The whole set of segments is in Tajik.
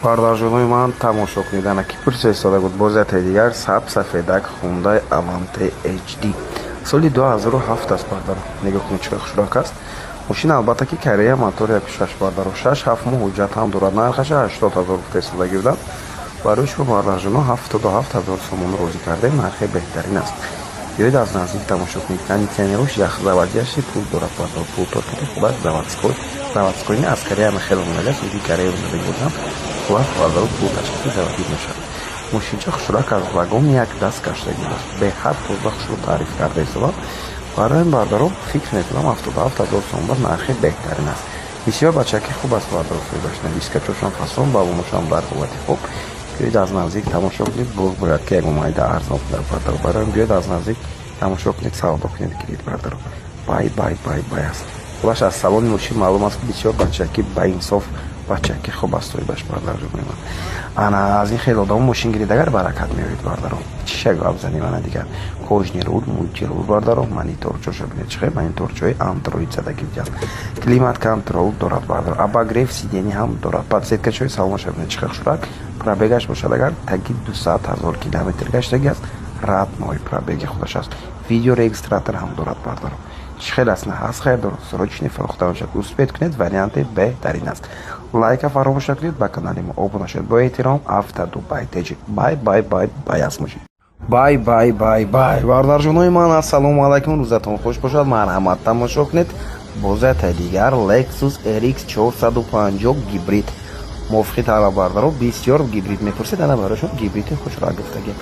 Бародарҷонои ман, тамошо кунед, ана ки пурса истода буд. Боз яте дигар саб сафедак Хундай Аванте HD, соли 2007 аст, бардаро. Нигоҳ кунед, чӣ хушрак аст мошин. Албатта, ки Корея, мотор 1,6, бардаро, 6-7 моҳ ҳуҷҷат ҳам дорад. Нархаша 80 000 гуфта истодаги будам. Барои шумо, бардарҷоно, 77 000 сомон розӣ кардем. Нархи беҳтарин аст. Биёед, аз наздик тамошо кунед. Кондитсионерош яхзаводящий, пул дорад, бардаро, пултокати худаш заводской. Заводской не, аз Корея хеле омадааст, ки Корея омадаги будам. Хулас, бардаро, пулташкати заводид мешавад. Мошинча хушрак, аз вагон як даст гаштаги аст, беҳад тоза, хушрӯ таъриф карда истодам. Барои ин, бардаро, фикр мекунам, 77 000 сомон нархи беҳтарин аст. Бисёр бачаки хуб аст, бардаро, соҳибаш. Навискачошам фасон, балоношам дар ҳолати хуб. Биёед, аз наздик тамошо кунед. Боз бояд ки ягон майда арзон кунад, бардаро. Барои биёед, аз наздик тамошо кунед, савдо кунед, гиред, бардаро. Бай, бай, бай, бай аст. Хулаш, аз салони мошин маълум аст, ки бисёр бачаки баинсоф, бачаки хуб аст соҳибаш, бардарҷонои ман. Ана аз ин хел одамо мошин гиред, агар баракат меоед, бардаро. Чӣ шак гап занем? Ана дигар кожаный рул, мультирул, бардаро. Мониторчоша бинед, чӣ хел мониторчои Андроид задаги будианд. Климат контроль дорад, бардаро, обогрев сидений ҳам дорад. Подсветкачои салонаша бинед, чӣ хел хушрак. Пробегаш бошад, агар таги 200 000 километр гаштаги аст, родной пробеги худаш аст. Видеорегистратор ҳам дорад, бардаро. Чӣ хел аст? На ҳаст, хайр дорад, срочный фурӯхта мешавад. Успеть кунед, варианти беҳтарин аст. Лайка фаромӯш накунед, ба канали мо обуна шавед. Бо эҳтиром, Авто Дубай Теҷи. Бай, бай, бай, бай аст мошин. Бай, бай, бай, бай. Бародарҷонои ман, ассалому алайкум, рӯзатон хуш бошад. Марҳамат, тамошо кунед, боз яте дигар Lexus RX 450 гибрид. Мувофиқи талаб, бардаро, бисёр гибрид мепурсед. Ана барои шумо гибриди хушрак гуфтагем.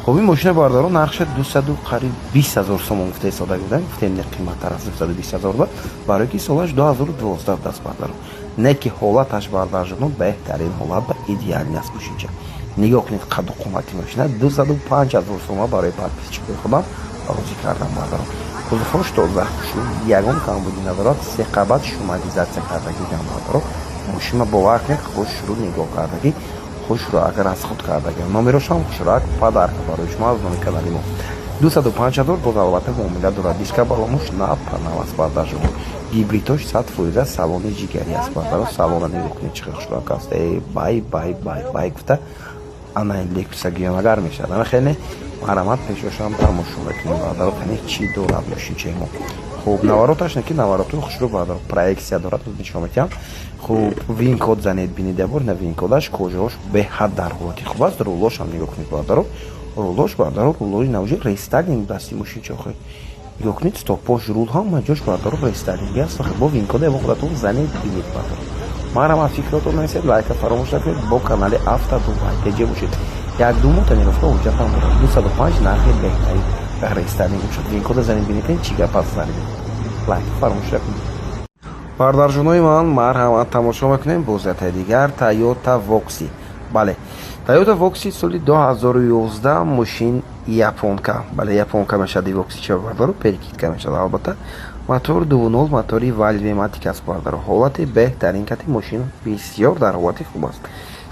Хуб, ин мошина, бардаро, нархша дусаду қариб 20 000 сомон гуфта истода будам. Гуфтем, не, қиматтар аст 220 000 ба, барое ки солаш 2012 даст, бардаро. Не ки ҳолаташ, бардарҷоно, беҳтарин ҳолат ба, идеальный аст мошинча. Нигоҳ кунед қадду қомати мошина. 205 000 сомон барои подписчикои худам розӣ кардам, бардаро. Кузовош тоза, хушрӯ, ягон камбудӣ надорад. Се қабат шумализатсия кардагӣ, бардаро. Мошина, бовар кунед, хушрӯ нигоҳ кардагӣ, хушрӯ агар аз худ кардагӣ. Номерошам хушрак, подарка барои шумо аз номи канали мо. 205 000, боз албатта муомила дорад. Диска баломуш напанав аст, бардарҷоно. Гибридош 100%, салони ҷигарӣ аст, бардаро. Салона нигоҳ кунед, чӣ хушрак аст. Э, бай, бай, бай, бай гуфта, ана Лексуса гиён агар мешавад. Ана хеле марҳамат, пешошам тамошо мекунем, бардаро. Қани, чӣ дорад мошинчаи мо? Хуб, навороташ не ки наворотои хушрӯ, бардаро, проексия дорад, нишон медиҳам. Хуб, VIN код занед, бинед ябор на VIN кодаш. Кожаош беҳад дар ҳолати хуб аст. Рулошам нигоҳ кунед, бардаро, рулош, бардаро, рулои навҷи рестайлинг дасти мошинча. Охи, нигоҳ кунед, стопош, рул, ҳама ҷош, бардаро, рестайлинги аст. Бо VIN кода ябо худатон занед, бинед, бардаро. Марҳамат, фикротон нависед, лайка фаромӯш накунед, бо канали Авто Дубай теҷе бошед. Як ду моҳ тонировка, ҳуҷҷатам дорад. 205 нархи беҳтарин рестайлинг бошад. VIN кода занед, бинед, чӣ гап аст. Занед, лайк фаромӯш накунед. Бардарҷонои ман, марҳамат, тамошо мекунем бозятаи дигар Тойота Вокси. Бале, Тойота Вокси, соли 2011, мошин японка. Бале, японка мешавад. Вокси ча, бардаро, перекидка мешавад. Албатта, мотор 2,0, мотори Вальвематик аст, бардаро. Ҳолати беҳтарин кати мошин, бисёр дар ҳолати хуб аст.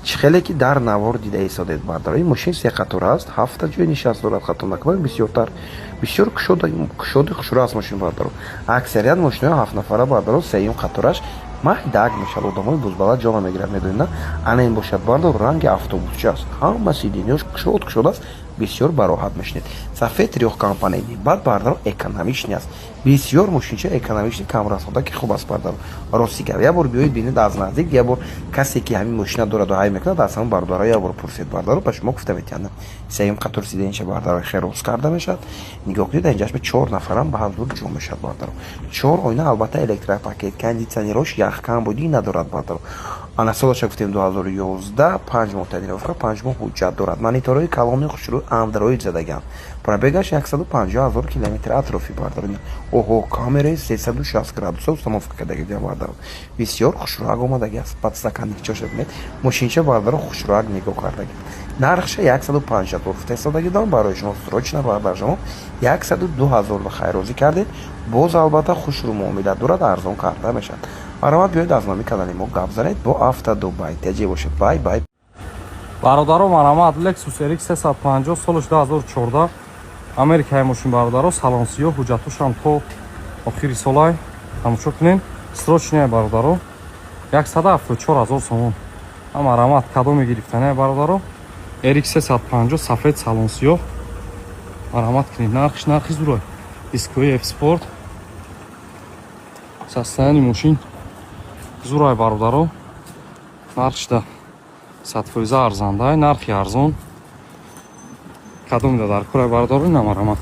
Чӣ хеле ки дар навор дида истодед, бардаро, ин мошин сеқатора аст, ҳафта ҷои нишаст дорад, хато накунам, бисёртар. Бисёр кушоди хушрӯ аст мошин, бардаро. Аксарият мошинои ҳафтнафара, бардаро, сеюм қатораш майдак мешавад, одамои бузбала ҷо намегирад, медонед на? Ана ин бошад, бардор, ранги автобусча аст, ҳама сиденьяш кушод кушод аст, бисёр бароҳат мешинед. Сафед, трёхкомпонентный. Баъд, бардаро, экономичный аст, бисёр мошинча экономичный, камрасхода ки хуб аст, бардаро. Рости гап, як бор биёед, бинед аз наздик. Як бор касе ки ҳамин мошина дораду ҳай мекунад, аз ҳамон бародаро як бор пурсед, бардаро, ба шумо гуфта метиҳанд. Сеюм қатор сиденьяша, бардаро, хероз карда мешавад. Нигоҳ кунед, инҷаш чор нафарам ба ҳазур ҷо мешавад, бардаро. Чор оина, албатта, электропакет, кондитсионерош яхкамбудӣ надорад, бардаро. Ана солаша гуфтем, 2011, 5 моҳ тонировка, 5 моҳ ҳуҷҷат дорад. Мониторҳои калони хушрӯ, Андроид задагианд. Пробегаш 150 000 километр атрофи, бардаро. Оҳо, камераи 360 градуса установка кардаги, бардаро. Бисёр хушрӯак омадаги аст. Подстаканникчоша бинед, мошинча, бардаро, хушрӯак нигоҳ кардаги. Нархша 105 000 гуфта истодаги дорам. Барои шумо срочно, бардар, шумо 102 000 ба хайрозӣ кардед. Боз, албатта, хушрӯ муомила дорад, арзон карда мешавад. Марҳамат, биёед, аз номи канали мо гап занед, бо Авто Дубай теҷе бошед. Бай, бай. Бародаро, марҳамат, Lexus RX 350, солаш 2014, Америкаи мошин, бародаро, салон сиёҳ, ҳуҷҷатошам то охири солай. Тамошо кунед, срочный, бародаро, 174 000 сомон. Марҳамат, кадоме гирифтане, бародаро? RX 350, сафед, салон сиёҳ. Марҳамат кунед, нархш нархи зурой. Дискои F Sport. Состояние мошин зурай, бародаро. Нархшда 100% арзандай, нархи арзон. Кадомида дар курай, бародаро, ина марҳамат.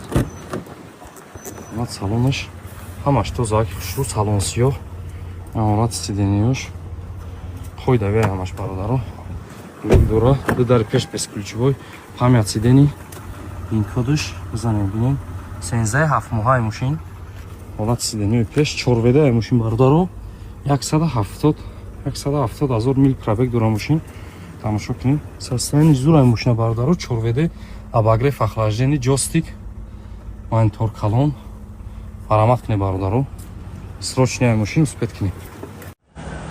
Марҳамат, салонаш ҳамаш тозаки хушрӯ, салон сиёҳ. Ҳолати сиденье ёш қоидавия ҳамаш, бародаро. Люк дора, ду дари пеш бесключевой, память сидений, пин-кодш бизанем, бинем. 13 ҳафт моҳаи мошин. Ҳолати сиденье ҳои пеш, чорведаи мошин, бародаро. 170 170 ҳазор мил пробег дора мошин. Тамошо кунед. Состояние зурай мошина, бародаро, чорведе, обогрев, охлаждение, джойстик, монитор калон. Марҳамат кунед, бародаро. Срочный мошин, успеть кунед.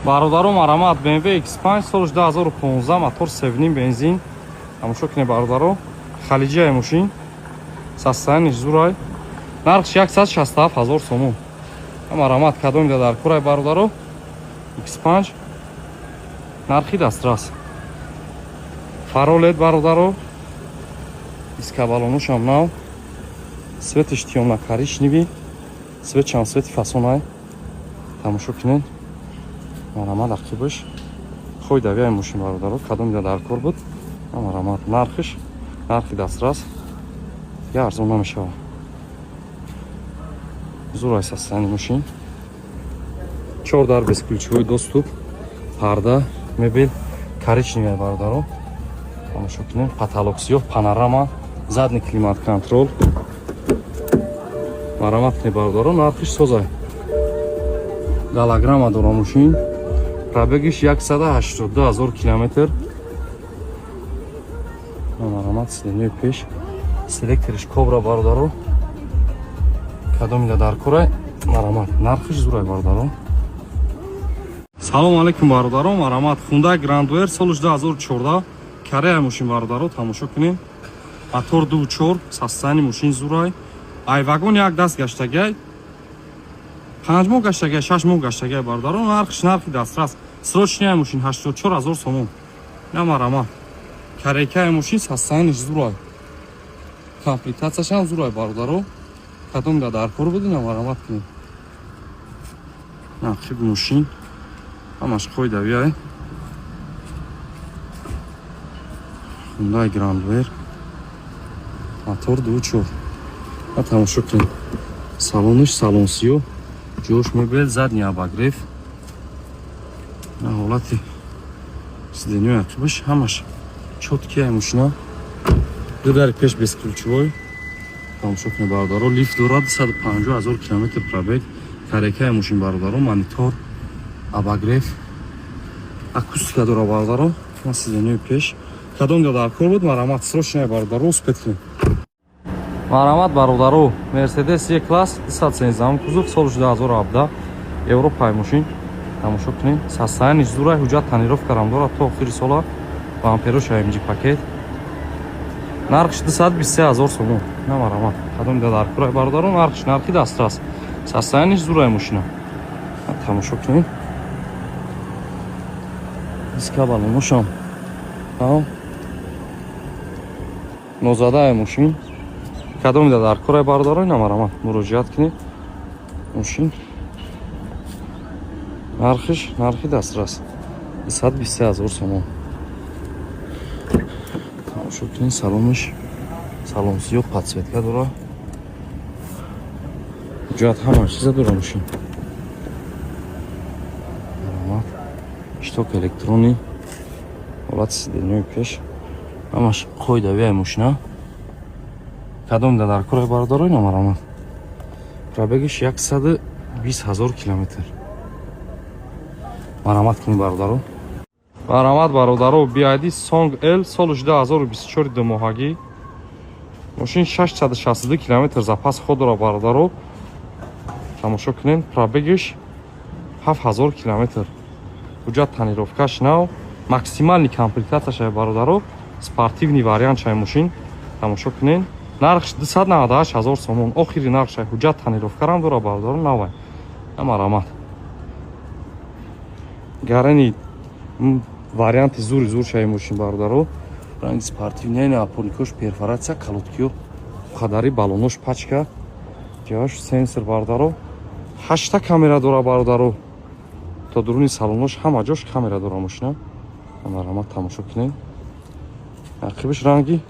Бародаро, марҳамат, BMW X5, солш 2015, мотор 7,5 бензин. Тамошо кунед, бародаро. Халиҷияи мошин. Состояние ш зурай. Нархш 167 ҳазор сомон. Марҳамат, кадомида дар курай, бародаро? X5 нархи дастрас. Фаро LED, бародаро. Диска балоношам нав. Цвет иш тёмно-коричневый. Цвет чам цвет и фасонай. Тамошо кунед. Марҳамат, ақибаш. Хойдавияи мошин, бародаро, кадомида дар кор буд? Марҳамат, нархиш нархи дастрас. Я арзон намешавад. Зурай состояние мошин. Чор дар бесключевой доступ, парда, мебел коричневый, бародаро. Тамошо кунед, потолок сиёҳ, панорама, задний климат контроль. Марҳамат кунед, бародаро, нархиш созай. Голограмма дора мошин. Пробег иш 182 ҳазор километр. Марҳамат, сиденье ҳои пеш, селекториш Кобра, бародаро. Кадомида дар курай? Марҳамат, нархиш зурай, бародаро. Салом алейкум, бародаро. Марҳамат, Hyundai Grandeur, соли 2014, Корея мошин, бародаро, тамошо кунем. Мотор 2.4, состояние мошин зурай. Ай вагон як даст гаштагай. 5 моҳ гаштагай, 6 моҳ гаштагай, бародаро. Нархш нархи дастрас. Срочный мошин, 84 ҳазор сомон. На, марҳамат. Корейкаи мошин, состояние ш зурай. Комплектация шам зурай, бародаро. Кадомида дар кор будина, марҳамат кунед. Нархи мошин ҳамаш қоидавиай. Hyundai Grandeur мотор 2.4. Ва тамошо кунед. Салониш салон сиёҳ, ҷош мебел, задний обогрев. На, ҳолати сиденье ҳои ақибаш ҳамаш чёткий мошина. Ду дари пеш бесключевой. Тамошо кунед, бародаро, лифт дорад, 250 ҳазор километр пробег. Корейкаи мошин, бародаро, монитор, обогрев, акустика дора, бародаро. На, сиденье ҳои пеш. Кадом дар кор буд, марҳамат, срочно, бародаро, успеть кунед. Марҳамат, бародаро, Мерседес Е класс, 213 кузов, соли 2017, Европаи мошин. Тамошо кунед. Состояние зурай, ҳуҷҷат тонировка рам дорад то охири сола. Бамперош AMG пакет. Нархш 223 ҳазор сомон. На, марҳамат. Кадом дар курай, бародаро, нархш нархи дастрас. Состояние зурай мошина. Тамошо кунед. Диска балоношам. Нозадаи мошин. Кадомида дар курай, бародаро, ина марҳамат, муроҷиат кунед. Мошин нархиш нархи дастрас, 223 ҳазор сомон. Тамошо кунед, салонаш салон сиёҳ, подсветка дора, ҳуҷҷат ҳама чиза дора мошин. Марҳамат, щиток электронный, ҳолати сиденье ҳои пеш ҳамаш қоидавияи мошина. Кадомида дар кораи, бародаро, ина марҳамат. Пробег иш 120 ҳазор километр. Марҳамат кунед, бародаро. Марҳамат, бародаро, BYD Song L, соли 2024, думоҳагӣ. Мошин 662 километр запас ход дора, бародаро. Тамошо кунед, пробег иш 7000 километр. Ҳуҷҷат тонировка ш нав, максимальный комплектация шай, бародаро, спортивный вариант шай мошин. Тамошо кунед. Нархш 298 ҳазор сомон. Охири нарх шай, ҳуҷҷат тонировка рам дора, бародаро, навай. Марҳамат. Гарани Варианти зури зур шаи мошин, бародаро. Ранги спортивный, опорникош перфорация, колодкиё хадари, баллонош пачка, ҷояш сенсор, бародаро. Ҳашта камера дора, бародаро. То дуруни салонош ҳама ҷош камера дора мошина. Марҳамат, тамошо кунед. Ақибаш ранги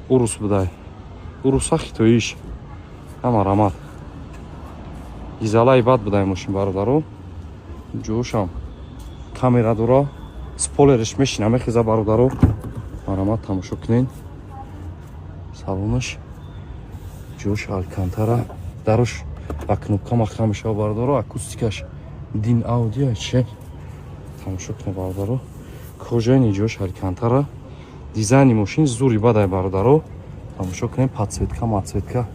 урус будай, уруса хитоиш. Марҳамат, изалаи бад будай мошин, бародаро. Ҷошам камера дора, спойлерш мешина, мехеза, бародаро. Марҳамат, тамошо кунед. Салонаш ҷош алькантара, дарош ба кнопка маҳкам мешава, бародаро. Акустикаш Динауди че, тамошо кунед, бародаро. Кожаный, ҷош алькантара. Дизайни мошин зури бадай, бародаро, тамошо кунед. Подсветка, матсветка,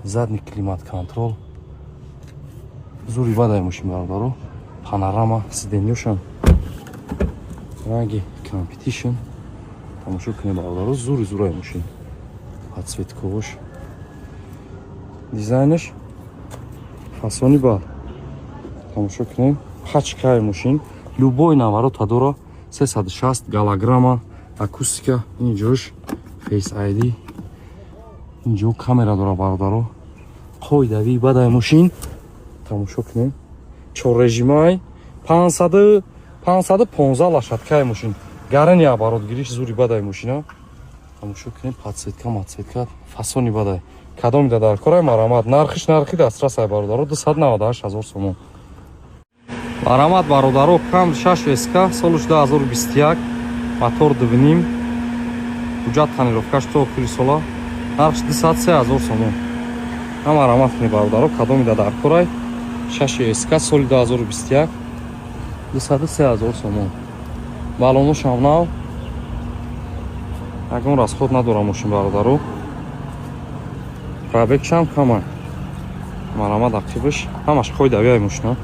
задний климат контроль, зури бадай мошин, бародаро. Панорама, сиденьёшам ранги competition. Тамошо кунед, бародаро, зури зурай мошин. Подсветковош, дизайнаш фасони бад, тамошо кунед. Пачкаи мошин любой наворота дора, 360 голограмма, акустика, инҷош Face ID, инҷо камера дора, бародаро. Қоидави бадай мошин, тамошо кунед. Чоррежимай, 515 лошадкаи мошин, гарани оборотгириш зури бадай мошина, тамошо кунед. Подсветка, матсветка, фасони бадай. Кадомида дар корай, марҳамат. Нархиш нархи дастрасай, бародаро, 298 ҳазор сомон. Марҳамат, бародаро. Камри 6 СК, соли 2021, мотор 2,5, ҳуҷҷат тонировкаш то охири сола. Нархш 203 ҳазор сомон. Марҳамат кунед, бародаро. Кадомида дар корай, 6 СК, соли 2021, 203 ҳазор сомон. Баллоношам нав, ягон расход надора мошин, бародаро. Пробегшам кама. Марҳамат, ақибаш ҳамаш қоидавиай мошина.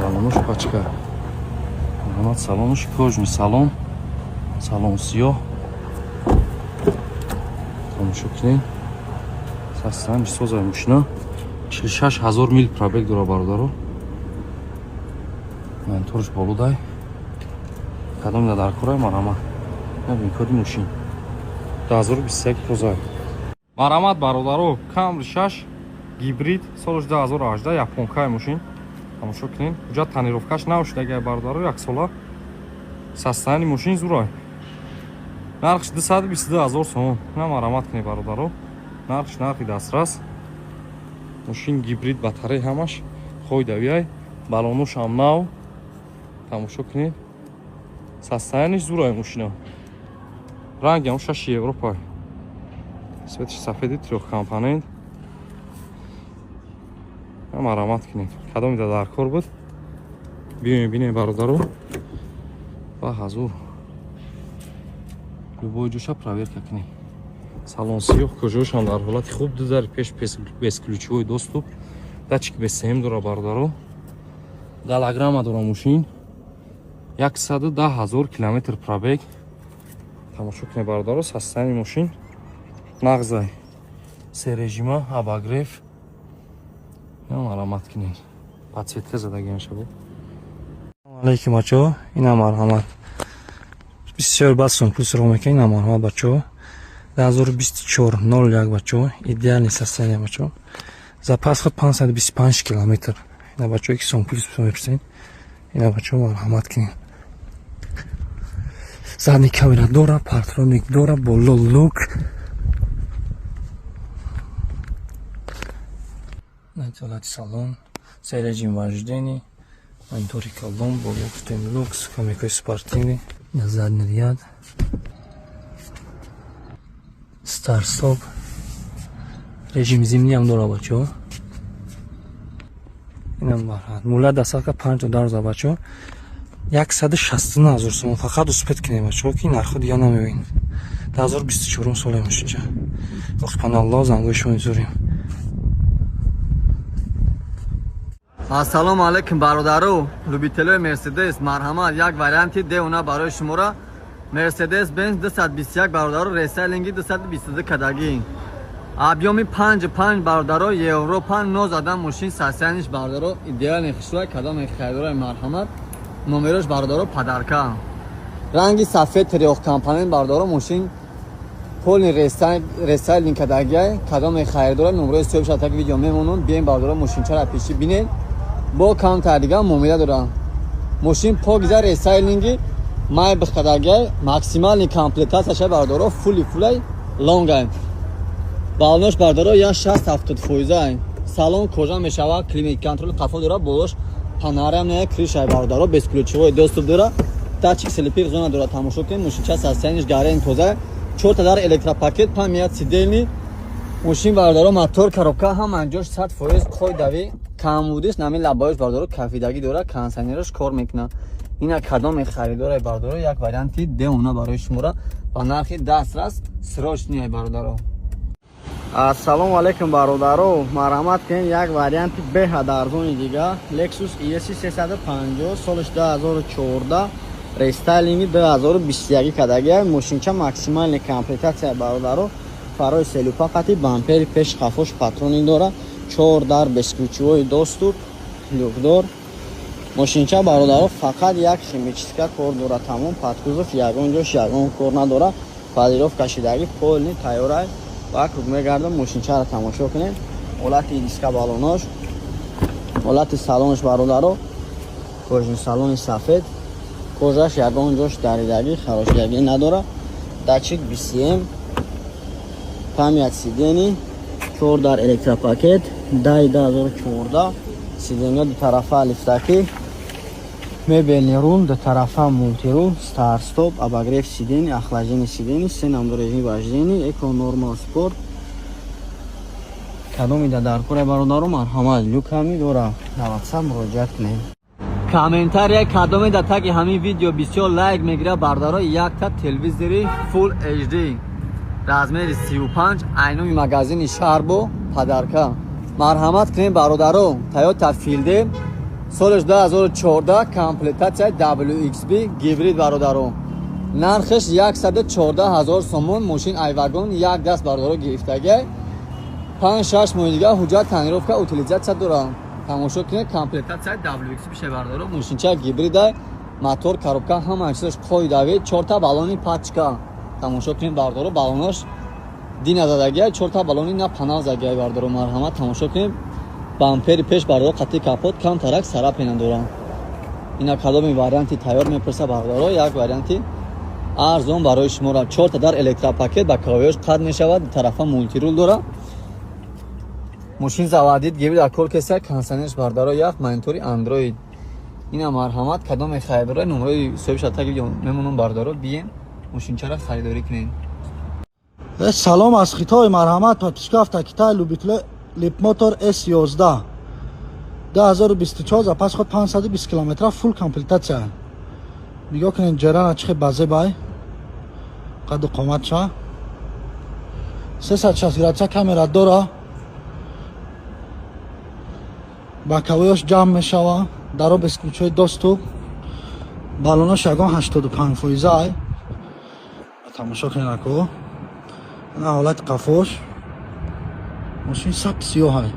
Баллонош пачка. Марҳамат, салонаш кожаный салон, салон сиёҳ, тамошо кунед. Состояние созаи мошина. 46 ҳазор мил пробег дора, бародаро. Мониторш болудай. Кадомида дар корай, марҳамат. Набин коди мошин 2021, тоза. Марҳамат, бародаро. Камри 6 гибрид, соли 2018, японкаи мошин, тамошо кунед. Ҳуҷҷат тонировкаш нав шудагай, бародаро, як сола. Состояние мошин зурай. Нархш 222 ҳазор сомон. На, марҳамат кунед, бародаро. Нархш нархи дастрас. Мошин гибрид, батарея ҳамаш қоидавиай, баллоношам нав, тамошо кунед. Состояниеш зурай мошина. Ранги ҳам шаши Европа, цветаш сафеди, трёхкомпонент. Марҳамат кунед. Кадомида дар кор буд, биёем, бинем, бародаро. Ба ҳазур любой ҷоша проверка кунем. Салон сиёҳ, кожаошам дар ҳолати хуб, ду дар пеш бесключевой доступ, датчик БСМ дора, бародаро. Голограмма дора мошин. 110 ҳазор километр пробег, тамошо кунед, бародаро. Состояние мошин нағзай, се режима, обогрев. Марҳамат кунед. Подсветка задагиам шабо. Алейкум, бачаҳо. Ина, марҳамат, бисёр бад сум пул суроғ мекунед. Ина, марҳамат, бачаҳо, 2024 01, бачаҳо, идеальный состояние, бачаҳо. Запас ход 525 километр. Ина, бачаҳо, ки сум пул мепурсед, ина, бачаҳо, марҳамат кунед. Задний камера дора, парктроник дора, боло люк. Ҳолати салон, се режим вождения, монитори калон, боло гуфтем люкс, скамейкаи спортивный, на задний ряд старт стоп, режим зимний ҳам дора, бачаҳо. Инам марҳамат, мулла дасталка 5 то 10 рӯза, бачаҳо, 169 ҳазор сомон. Фақат успеть кунем, бачаҳо, ки нархҳо дига намебинед. 2024 соле мошинча. Субҳаналлоҳ, зангои шумо интизорем. Ассалому алайкум, бародару любителои Мерседес. Марҳамат, як варианти деуна барои шуморо. Мерседес Бенз 221, бародару, рестайлинги 222 кадагӣ. Объёми 5,5 бародаро, Европа нозада. Мошин состояниш бародаро идеальный, хушрӯй. Кадоме харидорои, марҳамат. Номерош бародаро подарка. Ранги сафед, трёхкомпонент бародаро. Мошин полный рестайлинг кадагиай. Кадоме харидора, номерои соҳиб так видео мемонам. Бием бародаро, мошинчара пеши бинед. Бо камтар дига муомила дора. Мошин покиза, рестайлинги май бихкадагиай, максимальный комплектацияша бародаро, фули фулай лонгай. Балонош бародаро я 60-70 фоизай. Салон кожа мешава, климат контроль қафо дора, болош панорамная крышай бародаро, бесключевой доступ дора, датчик слепых зона дора. Тамошо кунед, мошинча состояниш гарен тоза, чорта дар электропакет, память сидений. Мошин бародаро мотор, коробка ҳама ҷош 100% қоидавӣ. Камбудиш нами лабоиш бародаро, кафидагӣ дора, кондиционерош кор мекунад. Ина кадоме харидора бародаро, як варианти деона барои шумора ба нархи дастрас, срочный бародаро. Ассалому алайкум, бародаро! Марҳамат кунед, як варианти беҳад арзони дига: Lexus ES 350, солаш 2014, рестайлинги 2021 кадагия. Мошинча максимальный комплектация бародаро, фарои селюпа қати, бампери пеш қафош патрони дора, чор дар бесключевой доступ, люкдор. Мошинча бародаро фақат як химчистка кор дора, тамом. Под кузов ягон ҷош ягон кор надора, полировка шидаги, полный тайёрай. Вокруг мегардам, мошинчаро тамошо кунед. Ҳолати диска балонош, ҳолати салонш бародаро, кожаный салони сафед, кожаш ягон ҷош даридагӣ, харошидагӣ надора. Датчик BCM, память сидений, чор дар электропакет, дай 2014, сиденья дутарафа лифтакӣ, мебельный руль, дутарафа мультируль, старт стоп, обогрев сидений, охлаждение сидений, се намуд режими вождения: эко, нормал, спорт. Кадомида дар кора бародаро, марҳамат, люками дора, дар WhatsApp муроҷиат кунед. Комментария кадоме дар таги ҳамин видео бисёр лайк мегирад бардаро, якта телевизори Full HD размери 35 айноми магазини Шаҳрбо подарка. Марҳамат кунем бародаро. Toyota Fielder, солаш 2014, комплектатсияи WXB, гибрид бародаро. Нархаш 114 ҳазор сомон. Мошин айвагон як даст бародаро гирифтагиай. 5-6 моҳи дига ҳуҷҷат, тонировка, утилизация дорад. Тамошо кунед, комплектатсияи WXB ше бародаро. Мошинча гибрида, мотор, коробка ҳама чизаш қоидави, чорта баллони пачка. Тамошо кунед бародаро, баллонош дина задагиай, чорта баллони на панав задагиай бародаро. Марҳамат, тамошо кунед. Бампери пеш бародаро қати капот камтарак царапина дорад. Ина кадоми варианти тайёр мепурса бародаро, як варианти арзон барои шуморо. Чорта дар электропакет, ба кавоёш қад мешавад, тарафа мультируль дора. Мошин заводить, гибрид кор кеса, кондиционерш бардаро ях, монитори андроид. Ина марҳамат, кадоме харидора, номерои соҳиб таги видео мемонам бардаро, биен мошинчара харидорӣ кунед. Салом аз Хитой! Марҳамат, подписчика Автокитай. Любители Липмотор S11, 2024, запас ход 520 километра, фулл комплектация. Нигоҳ кунед, ҷерана чихе базебай, қаду қоматша, 360 градуса камера дора, боковоёш ҷамъ мешава, даро бесключевой доступ, балонош ягон 85 фоизай. Тамошо кунед ако, ина ҳолати қафош. Мошин сап сиёҳай,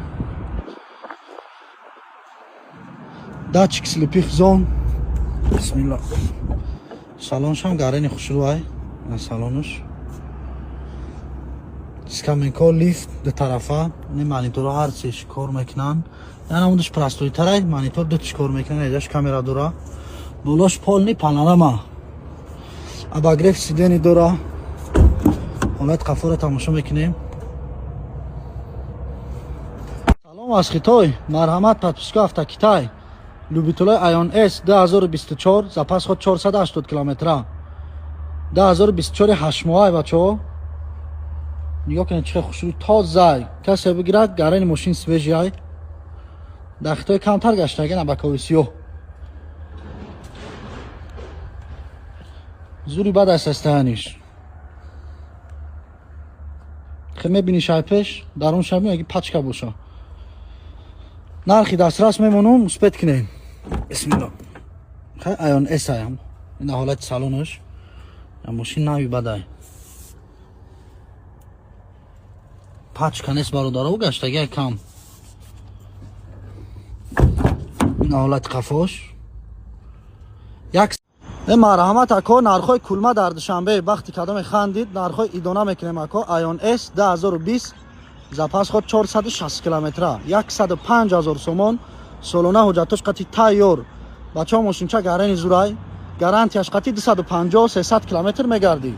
датчик слепых зон. Бисмилла, салоншам гарени хушрӯай. Салонош скамейка, лифт дутарафа, не мониторо ҳар сеш кор мекунанд. Яна намудаш простойтарай, монитор дутиш кор мекунанд, эҷаш камера дора, болош полный панорама, обогрев сидений дора. Ҳолат қафоро тамошо мекунем. Салом аз Хитой! Марҳамат, подписка Автокитай. Любителои Айон С, 2024, запас ход 480 километра, 2024, ҳаштмоҳай бачаҳо. Нигоҳ кунед, чӣ хушрӯй, тозай. Касе бигирад, гарани мошин свежий. Дар Хитой камтар гаштага, на бакови сиёҳ. Зури бад аст состояниш. Хе мебини, шай пеш дарун шай меги пачка боша. Нархи дастрас мемонум, успеть кунем. Бисмилла, хай, Айон С аям. Ина ҳолати салонош, мошин нави бадай. Пачка нест, бародаро, гаштагия кам. Ин ҳолати қафош. Як марҳамат, ако, нархҳои кулма дар Душанбе. Вақти кадоме хандид, нархҳои идона мекунем, ако. Айон С 2020, запас ход 460 километра, 105 ҳазор сомон, солона, ҳуҷҷатош қати тайёр. Бачаҳо, мошинча гарани зурай, гарантияш қати 250-300 километр мегардӣ.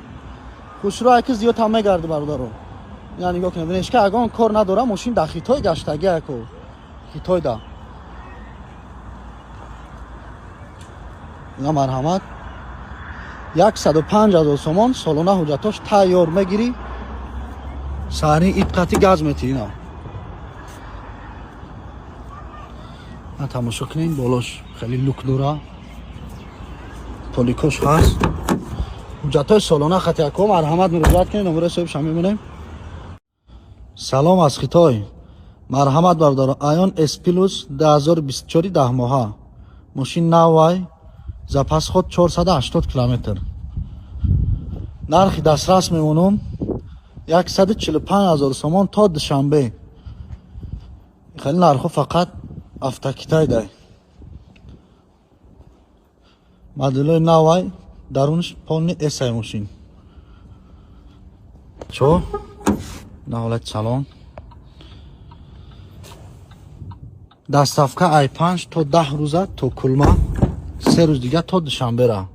Хушрӯ ки зиёд ҳам мегарди, бародаро. Я нигоҳ кунед, внешка ягон кор надора, мошин дар Хитой гаштаги, ако, Хитойда. Ина, марҳамат, 105 ҳазор сомон, солона, ҳуҷҷатош тайёр, мегирӣ, саҳни ид қати газ метӣ. Ина на тамошо кунем, болош хеле люк дора, поликош ҳаст, ҳуҷҷатҳои солона хати, ако. Марҳамат, муроҷиат кунед, номерои соҳибша мемонем. Салом аз Хитой. Марҳамат, бародаро, Айон С Плюс 2024, 10 моҳа, мошин навай, запас ход 480 километр. Нархи дастрас мемонум 145 ҳазор сомон то Душанбе. Хеле нархҳо фақат Автокитай дай. Моделои навай, дарунаш полный эсай мошин. Чо на ҳолати салон. Доставка ай 5 то 10 рӯза то Кулма, 3 рӯз дига то Душанбера.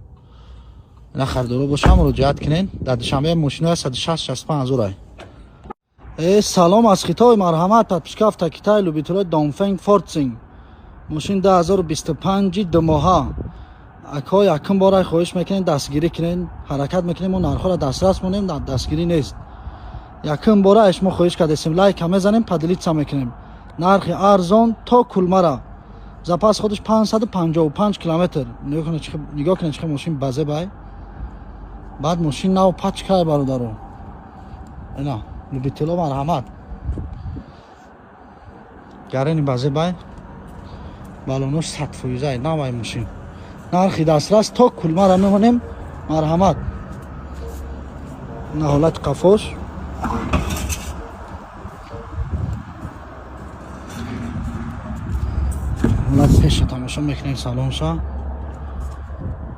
На харидоро боша, муроҷиат кунед. Дар Душанбе мошинои 165 ҳазорай. Э, салом аз Хитой. Марҳамат, подписка Автокитай, любителои Донфенг Форцинг, мошин 2025, 2 моҳа. Ако, якум бора хоҳиш мекунем, дастгирӣ кунед. Ҳаракат мекунем, мо нархҳоро дастрас монем, дастгирӣ нест. Якум бора мо хоҳиш кардесем, лайка мезанем, поделиться мекунем. Нархи арзон то Кулмара, запас ходаш 555 километр. Нигоҳ кунед, чихел мошин базебай. Баъд мошин нав, пачкай, бародаро. Ина, любитело, марҳамат, гарени базебай, балонош 100%-ай, навай мошин. Нархи дастрас то Кулмара мемонем. Марҳамат, ина ҳолати қафош. Ҳолати пеша тамошо мекунем, салонша,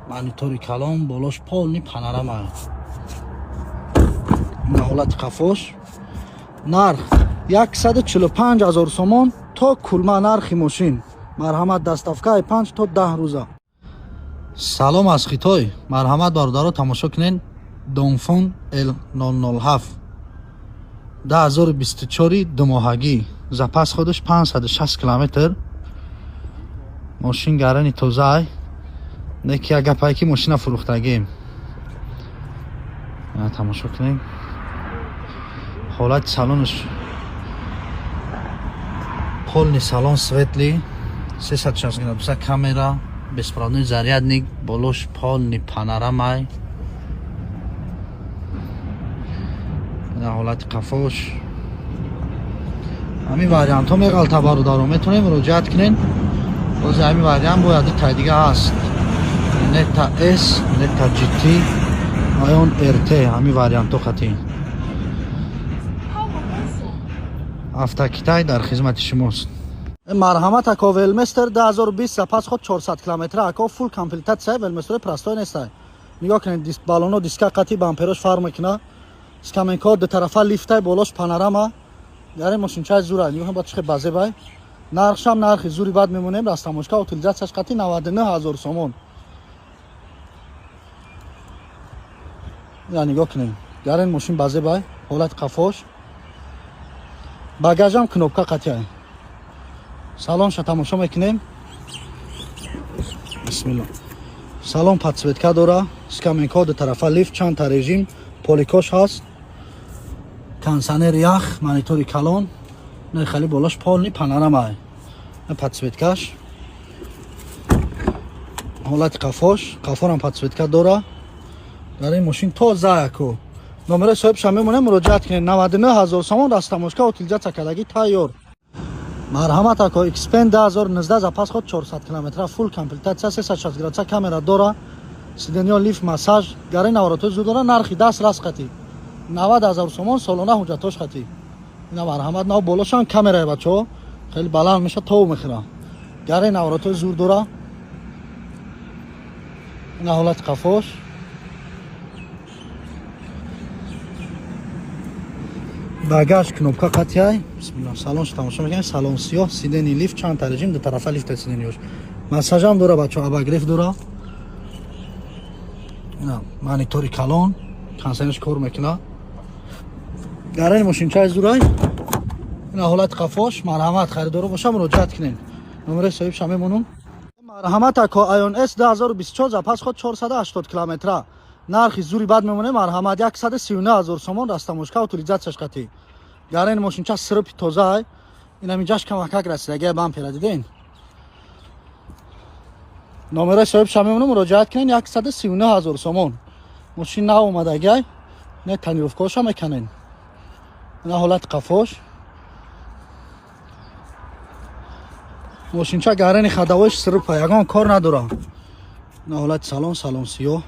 монитори калон, болош полный панорама. Ина ҳолати қафош. Нарх 145 ҳазор сомон то Кулма нархи мошин. Марҳамат, доставкаи 5 то 10 рӯза. Салом аз Хитой. Марҳамат, бародаро, тамошо кунед, Донфон Л 007, 2024, 2 моҳагӣ, запас ходаш 560 километр. Мошин гарани тозаай. Неки як гапае ки мошина фурӯхтагием. Тамошо кунем, ҳолати салонаш, полный салон светлый, 360 градуса камера, беспроводной зарядник, болош полный панорамай. Ҳолати қафош. Ҳамин вариантҳо меғалта, бародаро, метавонем муроҷиат кунед. Бози ҳамин вариант бояд тай дига ҳаст: Нета С, Нета GT, Айон РТ, ҳамин вариантҳо хати. Автокитай дар хизмати шумост. Марҳамат, ако, Велместер 2020, запас ход 400 километра. Ако, фулл комплектация, Велместер простой нестай. Нигоҳ кунед, балоно диска қати, бамперош фарқ мекуна, скамейка дутарафа, лифтай, болош панорама. Яре мошинчаи зура, нигоҳ кунед, ба чихе базебай. Нархшам нархи зури бад мемонем, растаможка, утилизацияш қати 99 ҳазор сомон. Я нигоҳ кунед, гарен мошин базебай. Ҳолати қафош, багажам кнопка қатиай. Салонша тамошо мекунем. Бисмилла. Салон подсветка дора, скамейка ду тарафа, лифт, чандта режим, поликош ҳаст, кондиционер, ях, монитори калон. Не, хеле болош полный панорама, подсветкаш. Ҳолати қафош, қафорам подсветка дора. Дар ин мошин тоза, яку. Номерои соҳибша мемонем, муроҷиат кунед. 99 ҳазор сомон, растаможка, утилизация кардагӣ тайёр. Марҳамат, ако, Xpeng 2019, запас ход 400 километра, фулл комплектация, 360 градуса камера дора, сиденьё лифт, массаж, гари наворотои зуд дора. Нархи даст раст қати 90 ҳазор сомон, солона, ҳуҷҷатош хати. Ина, марҳамат, нав болошам камерае, бачаҳо, хеле баланд меша, тов мехӯра. Гари наворотҳои зур дора. Ина ҳолати қафош. Багаж кнопка қатъяй. Бисмилла, салонш тамошо мекунем. Салон сиёҳ, сиденье лифт, чанд та режим, ду тарафа лифта сиденьеош. Массажам дора, бачаҳо, обогрев дора. Ина монитори калон, консернш кор мекуна. Гарани мошинчаи зурай. Ина ҳолати қафош. Марҳамат, харидоро боша, муроҷиат кунед. Номерои соҳибша мемонум. Марҳамат, ако, Айон С 2024, запас ход 480 километра. Нархи зури бад мемонем, марҳамат, 139 ҳазор сомон, растаможка, утилизатсияш қатӣ. Гарани мошинча сирпи тозаай. Инам инҷаш камакак расидагия, бампера диден. Номерои соҳибша мемонум, муроҷиат кунед, 139 ҳазор сомон. Мошин нав омадагиай. Не, тонировкаоша меканен. Ина ҳолати қафош. Мошинча гарани ходовойш сирпа, ягон кор надора. Ина ҳолати салон, салон сиёҳ.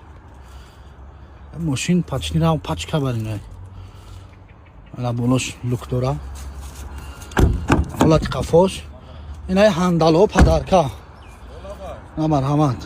Мошин почти нав, пачка баринай. Ина болош люк дора. Ҳолати қафош. Инаи ҳандалҳо подарка. На, марҳамат.